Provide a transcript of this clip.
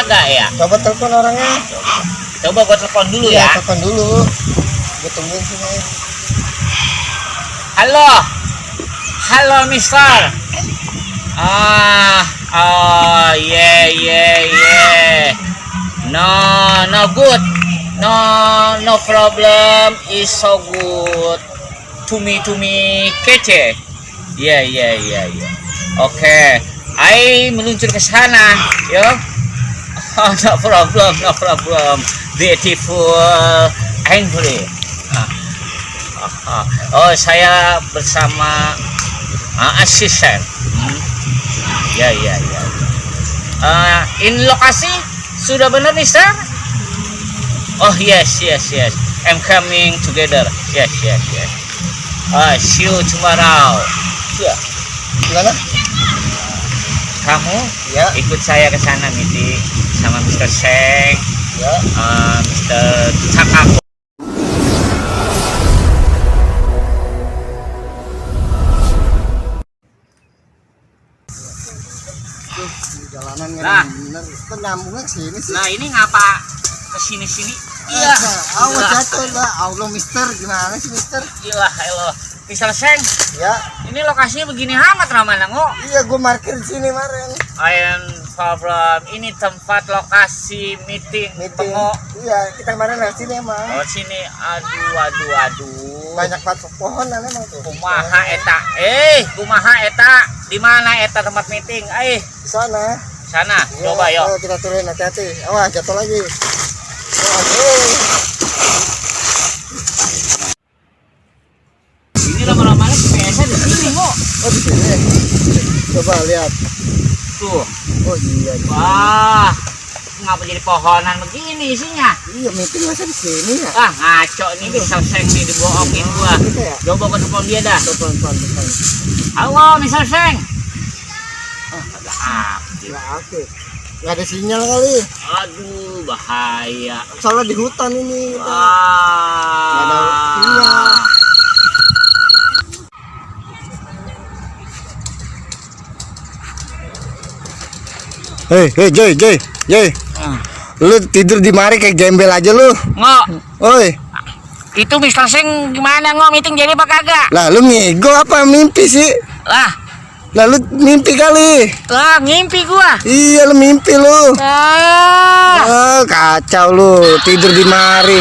kagak ya? Coba telepon orangnya. Coba gua telepon dulu ya. Telepon dulu. Gue tungguin sini. Halo Mister. Yeah. No good. No problem. Is so good. To me kece. Yeah. Oke. I meluncur ke sana, yo. No problem. Beautiful, angry. Oh, saya bersama asisten. Ya. In lokasi sudah benar, Mister? Oh, yes. I'm coming together. Yes. See you tomorrow. Iya. Gimana? Kamu Ya. ikut saya ke sana meeting sama Mr. Seng, Ya. Mr. Cakako. Jalanan nggak Nah. bener. Kok nyambungnya ke sini sih? Nah, ini ngapa kesini? Iya. Awas jatuh lah. Allah, Mister. Gimana sih, Mister? Ilah, Mr. Seng, Ya. ini lokasinya begini amat Ramana ngo. Iya, gue parkir di sini kemarin. I am problem. Ini tempat lokasi meeting. Pengo. Iya, kita kemarin dari sini emang. Oh, sini. Aduh. Banyak patok pohon emang tuh. Kumaha eta? Di mana eta tempat meeting? Di sana. Sana. Iya, Coba yuk. kita turun, hati-hati. Awas, jatuh lagi. Ini lama-lama biasa di sini kok. Oh, di sini. Coba lihat. Tuh. Oh iya. Wah. Ngapa jadi pohonan begini isinya? Iya, meeting masa di sini ya? Ah, ngaco nih bisa Seng nih dibohongin gua. Gitu ya? Coba gua telepon dia dah. Telepon. Halo, Mr. Seng. Ada aktif. Nggak aktif. Nggak ada sinyal kali. Aduh, bahaya. Soalnya di hutan ini. Wah. Nggak ada sinyal. Hei, Joy. Lu tidur di mari kayak gembel aja lu. Ngok, Oi. itu Mr. Seng gimana ngok meeting jadi apa kagak? Lah lu ngigo apa mimpi sih? Lah Lah lu mimpi kali. ngimpi gua. Iya lu mimpi lu. Kacau lu tidur di mari.